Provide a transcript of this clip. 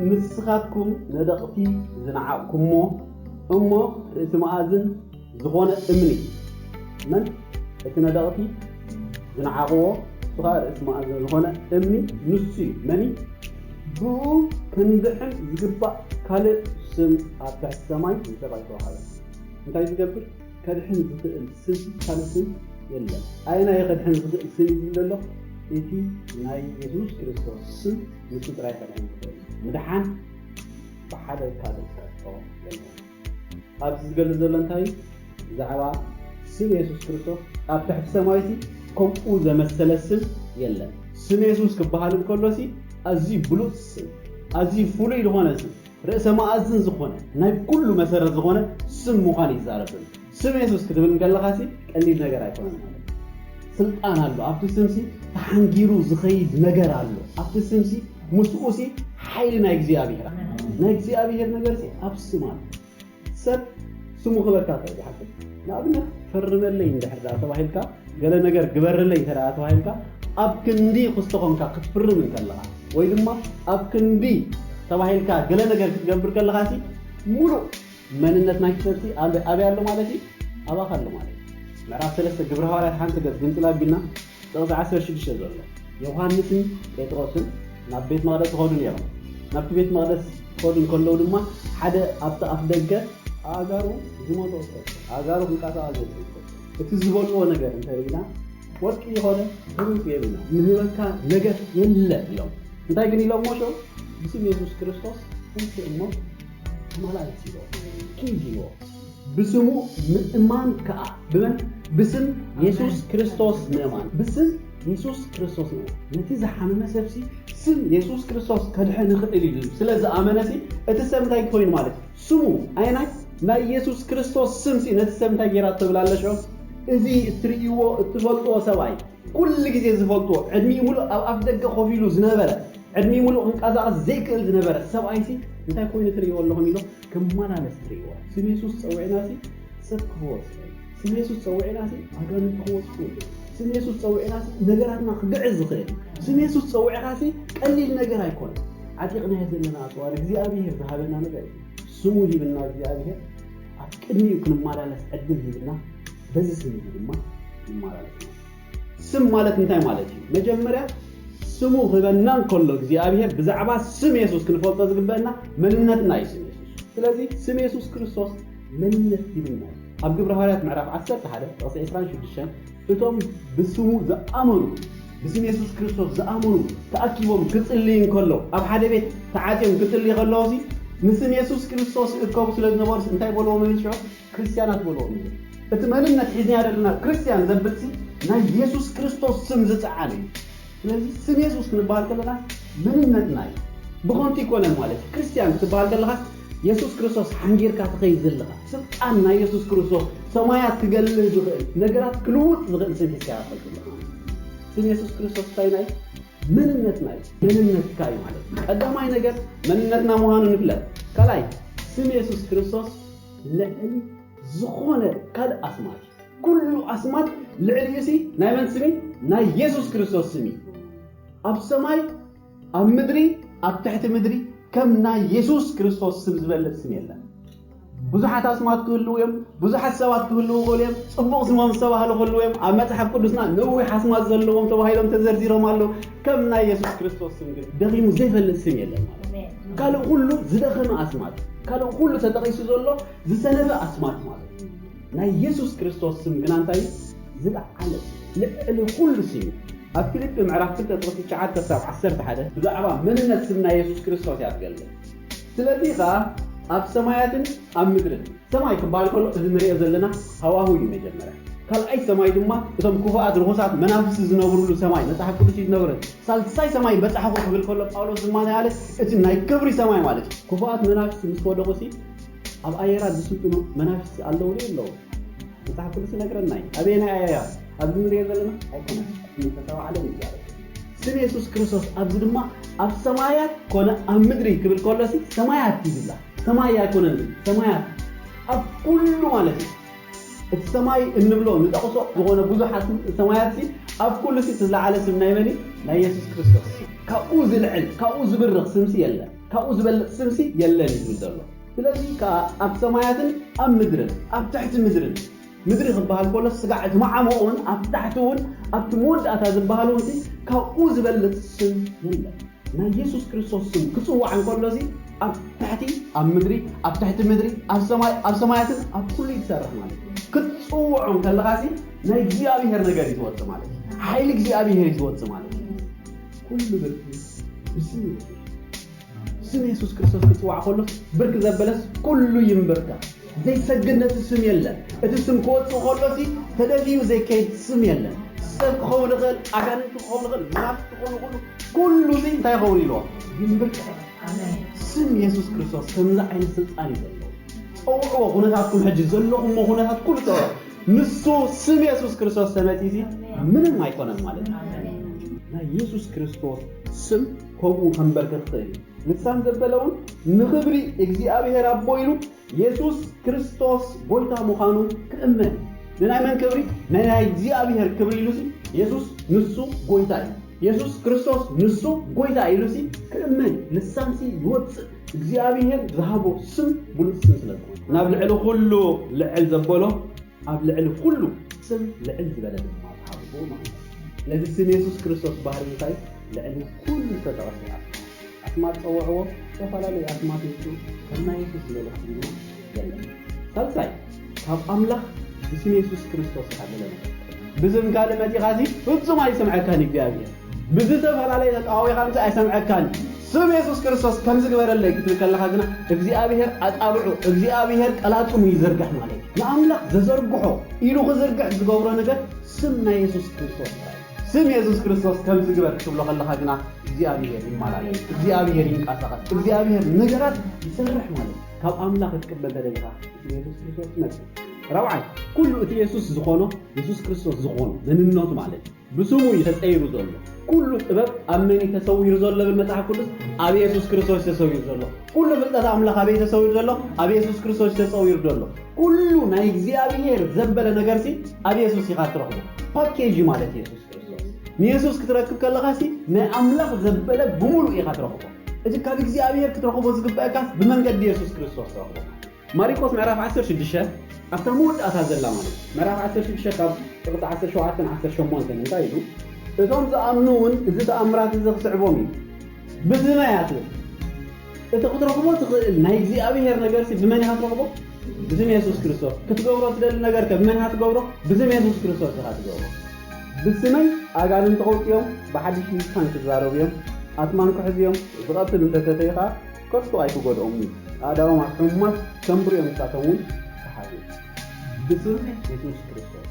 ንስኻትኩም ነደቕቲ ዝነዓቕኩሞ እሞ ርእሲ መኣዝን ዝኾነ እምኒ። መን እቲ ነደቕቲ ዝነዓቕዎ? እሱ ኸኣ ርእሲ መኣዝን ዝኾነ እምኒ ንሱ እዩ። መን እዩ? ብኡ ክንድሕን ዝግባእ ካልእ ስም ኣብ ትሕቲ ሰማይ ንሰብ ኣይተዋህበን። እንታይ ዝገብር? ከድሕን ዝኽእል ስም ካልእ ስም የለን። ኣየናይ ከድሕን ዝኽእል ስም እዩ ዝብል ዘሎ? እቲ ናይ የሱስ ክርስቶስ ስም ንሱ ጥራይ ከድሕን ዝኽእል። ምድሓን ብሓደ ካልእ ዝቀርጾ የለን። ኣብዚ ዝገልጽ ዘሎ እንታይ እዩ? ብዛዕባ ስም የሱስ ክርስቶስ ኣብ ትሕቲ ሰማይ ሲ ከምኡ ዘመሰለ ስም የለን። ስም የሱስ ክበሃል እንከሎ ሲ ኣዝዩ ብሉጽ ስም፣ ኣዝዩ ፍሉይ ዝኾነ ስም፣ ርእሰ መኣዝን ዝኾነ፣ ናይ ኩሉ መሰረት ዝኾነ ስም ምዃን እዩ ዝዛረብ ዘሎ። ስም የሱስ ክትብል እንከለኻ ሲ ቀሊል ነገር ኣይኮነን ማለት እዩ። ስልጣን ኣሎ ኣብቲ ስም ሲ፣ ተሓንጊሩ ዝኸይድ ነገር ኣሎ ኣብቲ ስም ሲ። ምስኡ ሲ ሓይሊ ናይ እግዚኣብሔር ኣሎ። ናይ እግዚኣብሔር ነገር ሲ ኣብ ስም ኣሎ። ሰብ ስሙ ክበካ እንታይ ዝሓፍር? ንኣብነት ፈርመለይ እንድሕር ደኣ ተባሂልካ፣ ገለ ነገር ግበርለይ እንተ ደኣ ተባሂልካ፣ ኣብ ክንዲ ክስቶ ኮንካ ክትፍርም እንከለኻ፣ ወይ ድማ ኣብ ክንዲ ተባሂልካ ገለ ነገር ክትገብር ከለኻ ሲ፣ ሙሉእ መንነት ናይቲ ሰብ ሲ ኣበ-፣ ኣበይ ኣሎ ማለት እዩ? ኣባኻ ኣሎ ማለት እዩ። ምዕራፍ ሰለስተ ግብረ ሃዋርያት ሓንቲ ገጽ ግንጽል ኣቢልና ጥቕሲ ዓሰርተ ሽዱሽተ ዘሎ፣ ዮሃንስን ጴጥሮስን ናብ ቤት መቕደስ ይኸዱ ነይሮም። ናብቲ ቤት መቕደስ ክኸዱ እንከለዉ ድማ ሓደ ኣብቲ ኣፍ ደገ ኣእጋሩ ዝመቶ ይፈቱ፣ ኣእጋሩ ክንቀሳቐስ ዘይክእል ይፈቱ። እቲ ዝበልዎ ነገር እንተርኢና ወርቂ ይኾነ ብሩር የብልና፣ ንህበካ ነገር የለን ኢሎም። እንታይ ግን ኢሎም ሞሾ? ብስም የሱስ ክርስቶስ ተንስእ እሞ ተመላለስ ኢሎ። ኪድ ኢሎ። ብስሙ ምእማን ከኣ ብመን? ብስም የሱስ ክርስቶስ ምእማን። ብስም የሱስ ክርስቶስ ምእማን። ነቲ ዝሓመመ ሰብሲ ስም የሱስ ክርስቶስ ከድሕን ይኽእል እዩ ስለ ዝኣመነሲ እቲ ሰብ እንታይ ኮይኑ ማለት እዩ? ስሙ ኣየናይ? ናይ የሱስ ክርስቶስ ስምሲ ነቲ ሰብ እንታይ ጌራ ትብል ኣለሽ? እዚ እትርእይዎ እትፈልጥዎ ሰብኣይ ኩሉ ግዜ ዝፈልጥዎ ዕድሚኡ ሙሉእ ኣብ ኣፍ ደገ ኮፍ ኢሉ ዝነበረ ዕድሚኡ ሙሉእ ክንቀሳቐስ ዘይክእል ዝነበረ ሰብኣይሲ እንታይ ኮይኑ ትርእይዎ ኣለኹም ኢሎ ክመላለስ ትርእይዎ። ስም የሱስ ጸዊዕናሲ ሰብ ክፈወስ እዩ። ስም የሱስ ጸዊዕናሲ ኣጋንንት ክወጽኡ እዩ። ስም የሱስ ጸዊዕናሲ ነገራትና ክግዕዝ ዝኽእል እዩ። ስም የሱስ ጸዊዕናሲ ቀሊል ነገር ኣይኮነን። ዓጢቕናዮ ዘለና ኣጽዋር እግዚኣብሔር ዝሃበና ነገር እዩ። ስሙ ሂብና እግዚኣብሔር ኣብ ቅድሚኡ ክንመላለስ ዕድል ሂብና በዚ ስም እዚ ድማ ንመላለስ ማለት እዩ። ስም ማለት እንታይ ማለት እዩ? መጀመርያ ስሙ ክበና እንከሎ እግዚኣብሔር ብዛዕባ ስም የሱስ ክንፈልጦ ዝግበአና መንነትና እዩ ስም የሱስ። ስለዚ ስም የሱስ ክርስቶስ መንነት ሂብና እዩ። ኣብ ግብረ ሃዋርያት ምዕራፍ ዓሰርተ ሓደ ጥቕሲ ዕስራን ሽዱሽተን እቶም ብስሙ ዝኣመኑ ብስም የሱስ ክርስቶስ ዝኣመኑ ተኣኪቦም ክጽልዩ እንከሎ ኣብ ሓደ ቤት ተዓጽዮም ክጽልዩ ከለዉ ሲ ንስም የሱስ ክርስቶስ ይእከቡ ስለ ዝነበሩ እንታይ በልዎም እዩ ሽዑ? ክርስትያናት በልዎም እዩ። እቲ መንነት ሒዝናዮ ዘለና ክርስትያን ዘብል ሲ ናይ የሱስ ክርስቶስ ስም ዝጸዓነ እዩ። ስለዚ ስም የሱስ ክንበሃል ከለና መንነትና እዩ። ብኸንቱ ይኮነን ማለት እዩ። ክርስትያን ክትበሃል ከለኻ የሱስ ክርስቶስ ሓንጊርካ ትኸይድ ዘለኻ ስልጣን ናይ የሱስ ክርስቶስ ሰማያት ክገልህ ዝኽእል ነገራት ክልውጥ ዝኽእል ስም ሒዝካ ትኸይድ ዘለኻ። ስም የሱስ ክርስቶስ እንታይ ናይ መንነትና እዩ። መንነትካ እዩ ማለት እዩ። ቀዳማይ ነገር መንነትና ምዃኑ ንፍለጥ። ካልኣይ ስም የሱስ ክርስቶስ ልዕሊ ዝኾነ ካልእ ኣስማት እዩ። ኩሉ ኣስማት ልዕሊኡ ሲ ናይ መን ስም እዩ? ናይ የሱስ ክርስቶስ ስም እዩ። ኣብ ሰማይ ኣብ ምድሪ ኣብ ትሕቲ ምድሪ ከም ናይ የሱስ ክርስቶስ ስም ዝበልጥ ስም የለን። ብዙሓት ኣስማት ክህልዉ እዮም፣ ብዙሓት ሰባት ክህልዉ ይኽእሉ እዮም፣ ጽቡቕ ስሞም ዝተባህሉ ክህልዉ እዮም። ኣብ መጽሓፍ ቅዱስና ነዊሕ ኣስማት ዘለዎም ተባሂሎም ተዘርዚሮም ኣለዉ። ከም ናይ የሱስ ክርስቶስ ስም ግን ደኺሙ ዘይፈልጥ ስም የለን ማለት እዩ። ካልእ ኩሉ ዝደኸመ ኣስማት፣ ካልእ ኩሉ ተጠቒሱ ዘሎ ዝሰነፈ ኣስማት ማለት እዩ። ናይ የሱስ ክርስቶስ ስም ግና እንታይ እዩ? ዝለዓለ ልዕሊ ኩሉ ስም እዩ። ኣብ ፊልጲ ምዕራፍ ክልተ ጥቕሲ ትሽዓተ ክሳብ ዓሰርተ ሓደ ብዛዕባ መንነት ስም ናይ የሱስ ክርስቶስ እያ ትገልጽ። ስለዚ ኸኣ ኣብ ሰማያትን ኣብ ምድርን ሰማይ ክበሃል ከሎ እዚ ንሪኦ ዘለና ሃዋሁ እዩ መጀመርያ። ካልኣይ ሰማይ ድማ እቶም ክፉኣት ርኹሳት መናፍስቲ ዝነብሩሉ ሰማይ መጽሓፍ ቅዱስ እዩ ዝነግረን። ሳልሳይ ሰማይ በጻሕኹ ክብል ከሎ ጳውሎስ ድማ እንታይ ኣለ? እቲ ናይ ክብሪ ሰማይ ማለት እዩ። ክፉኣት መናፍስቲ ምስ ወደቑ ሲ ኣብ ኣየራት ዝስልጥኑ መናፍስቲ ኣለዉ ዶ የለዉ? መጽሓፍ ቅዱስ ይነግረና እዩ። ኣበየናይ ኣየራት? ኣብዚ ንሪኦ ዘለና ኣይኮነን። እቲ መንፈሳዊ ዓለም ይዛረብ። ስም የሱስ ክርስቶስ ኣብዚ ድማ ኣብ ሰማያት ኮነ ኣብ ምድሪ ክብል ከሎ ሲ ሰማያት እዩ ዝብላ። ሰማይ ኣይኮነን ዝብል፣ ሰማያት ኣብ ኩሉ ማለት እዩ። እቲ ሰማይ እንብሎ ንጠቕሶ ዝኾነ ብዙሓት ሰማያት ሲ ኣብ ኩሉ ሲ እቲ ዝለዓለ ስም ናይ መን እዩ? ናይ የሱስ ክርስቶስ እዩ። ካብኡ ዝልዕል፣ ካብኡ ዝብርኽ ስምሲ የለን፣ ካብኡ ዝበልጽ ስምሲ የለን እዩ ዝብል ዘሎ። ስለዚ ከኣ ኣብ ሰማያትን ኣብ ምድርን፣ ኣብ ትሕቲ ምድርን፣ ምድሪ ክበሃል ከሎ ስጋዕ እቲ መዓሙቕ እውን፣ ኣብ ታሕቲ እውን፣ ኣብቲ መወዳእታ ዝበሃል እውን፣ ካብኡ ዝበልጽ ስም የለን። ናይ የሱስ ክርስቶስ ስም ክጽዋዕ እንከሎ ሲ ኣብ ታሕቲ ኣብ ምድሪ፣ ኣብ ትሕቲ ምድሪ፣ ኣብ ሰማይ፣ ኣብ ሰማያትን ኣብ ኩሉ እዩ ዝሰርሕ ማለት እዩ። ክትጽውዖ እንከለኻ ሲ ናይ እግዚኣብሔር ነገር እዩ ዝወጽእ ማለት እዩ። ሓይሊ እግዚኣብሔር እዩ ዝወጽእ ማለት እዩ። ኩሉ ብርኪ ብስም የሱስ፣ ስም የሱስ ክርስቶስ ክጽዋዕ ከሎ ብርክ ዘበለስ ኩሉ ይንበርካ። ዘይሰግድ ነቲ ስም የለን። እቲ ስም ክወጽእ ከሎ ሲ ተደፊኡ ዘይከይድ ስም የለን። ሰብ ክኸውን ይኽእል፣ ኣጋንንቲ ክኸውን ይኽእል፣ መናፍስቲ ክኾኑ ይኽእሉ፣ ኩሉ ሲ እንታይ ይኸውን ኢልዎ? ይንበርካ። ስም የሱስ ክርስቶስ ከምዚ ዓይነት ስልጣን እዩ ዘለዎ። ጸውዕዎ፣ ኩነታትኩም ሕጂ ዘለኹምዎ ኩነታት ኩሉ ጸውዕዎ። ንሱ ስም የሱስ ክርስቶስ ተመጺኡ ሲ ምንም ኣይኮነን ማለት እዩ። ናይ የሱስ ክርስቶስ ስም ከምኡ ከንበርክኽ ይኽእል እዩ። ልሳን ዘበለ እውን ንኽብሪ እግዚኣብሔር ኣቦ ኢሉ የሱስ ክርስቶስ ጎይታ ምዃኑ ክእመን። ንናይ መን ክብሪ? ናይ፣ ናይ እግዚኣብሔር ክብሪ ኢሉ ሲ የሱስ ንሱ ጎይታ እዩ። የሱስ ክርስቶስ ንሱ ጎይታ ኢሉ ሲ ክእመን። ልሳን ሲ ይወጽእ። እግዚኣብሔር ዝሃቦ ስም ብሉጽ ስም ስለ ዝኾነ። ናብ ልዕሊ ኩሉ ልዕል ዘበሎ ኣብ ልዕሊ ኩሉ ስም ልዕል ዝበለ ድማ ተሃብዎ ማለት እዩ። ስለዚ ስም የሱስ ክርስቶስ ባህሪ እንታይ? ልዕሊ ኩሉ ዝተጠቐሰ እዩ። ኣስማት ጸውዕዎ፣ ዝተፈላለዩ ኣስማት የሱ፣ ከም ናይ የሱስ ዝበለ ስም ድማ የለን። ሳልሳይ፣ ካብ ኣምላኽ ብስም የሱስ ክርስቶስ ኢኻ ገለ ነገር። ብስም ካልእ መጺኻሲ ፍጹም ኣይሰምዐካን እግዚኣብሔር። ብዝተፈላለየ ተጠዋዊኻ ምጽእ ኣይሰምዐካን። ስም የሱስ ክርስቶስ ከምዚ ግበረለይ ክትብል ከለኻ ግና እግዚኣብሔር ኣጻብዑ፣ እግዚኣብሔር ቀላጽሙ ይዘርግሕ ማለት እዩ። ንኣምላኽ ዘዘርግሖ ኢሉ ክዝርግሕ ዝገብሮ ነገር ስም ናይ የሱስ ክርስቶስ ጥራይ። ስም የሱስ ክርስቶስ ከምዚ ግበር ክትብሎ ከለኻ ግና እግዚኣብሔር ይመላለስ፣ እግዚኣብሔር ይንቀሳቐስ፣ እግዚኣብሔር ነገራት ይሰርሕ ማለት እዩ። ካብ ኣምላኽ ክትቅበል ተደሊኻ ስም የሱስ ክርስቶስ ትመጽእ። ራብዓይ፣ ኩሉ እቲ የሱስ ዝኾኖ፣ የሱስ ክርስቶስ ዝኾኖ መንነቱ ማለት እዩ። ብስሙ እዩ ተጸይሩ ዘሎ። ኩሉ ጥበብ ኣብ መን እዩ ተሰዊሩ ዘሎ? ብል መጽሓፍ ቅዱስ፣ ኣብ የሱስ ክርስቶስ እዩ ተሰዊሩ ዘሎ። ኩሉ ፍልጠት ኣምላኽ ኣበይ ተሰዊሩ ዘሎ? ኣብ የሱስ ክርስቶስ እዩ ተጸዊሩ ዘሎ። ኩሉ ናይ እግዚኣብሔር ዘበለ ነገርሲ ኣብ የሱስ ኢኻ ትረኽቦ። ፓኬጅ ማለት የሱስ ክርስቶስ። ንየሱስ ክትረክብ ከለኻሲ ናይ ኣምላኽ ዘበለ ብምሉእ ኢኻ ትረኽቦ። እቲ ካብ እግዚኣብሔር ክትረኽቦ ዝግበአካስ ብመንገዲ የሱስ ክርስቶስ ትረኽቦ። ማሪቆስ ምዕራፍ ዓሰርተ ሽዱሽተ ኣብታ መወዳእታ ዘላ ማለት እዩ። ምዕራፍ ዓሰርተ ሽዱሽተ ካብ ጥቕሲ ዓሰርተ ሸውዓተ ዓሰርተ ሸሞንተ እንታይ ኢሉ? እቶም ዝኣምኑ እውን እዚ ተኣምራት እዚ ክስዕቦም እዩ። ብስመይ ኣትብል። እቲ ክትረኽቦ ትኽእል ናይ እግዚኣብሔር ነገርሲ ብመን ኢኻ ትረኽቦ? ብስም የሱስ ክርስቶስ። ክትገብሮ ትደሊ ነገር ከ ብመን ኢኻ ትገብሮ? ብስም የሱስ ክርስቶስ ኢኻ ትገብሮ። ብስመይ ኣጋንንቲ ከውጽኦም፣ ብሓድሽ ልሳን ክዛረቡ እዮም፣ ኣትማን ክሕዙ እዮም፣ ዝቐትል እንተተተዩ ኸኣ ከቶ ኣይክጎድኦም እዩ። ኣእዳዎም ኣብ ሕሙማት ከንብሩ እዮም፣ ንሳቶም እውን ክሓዙ። ብስም የሱስ ክርስቶስ።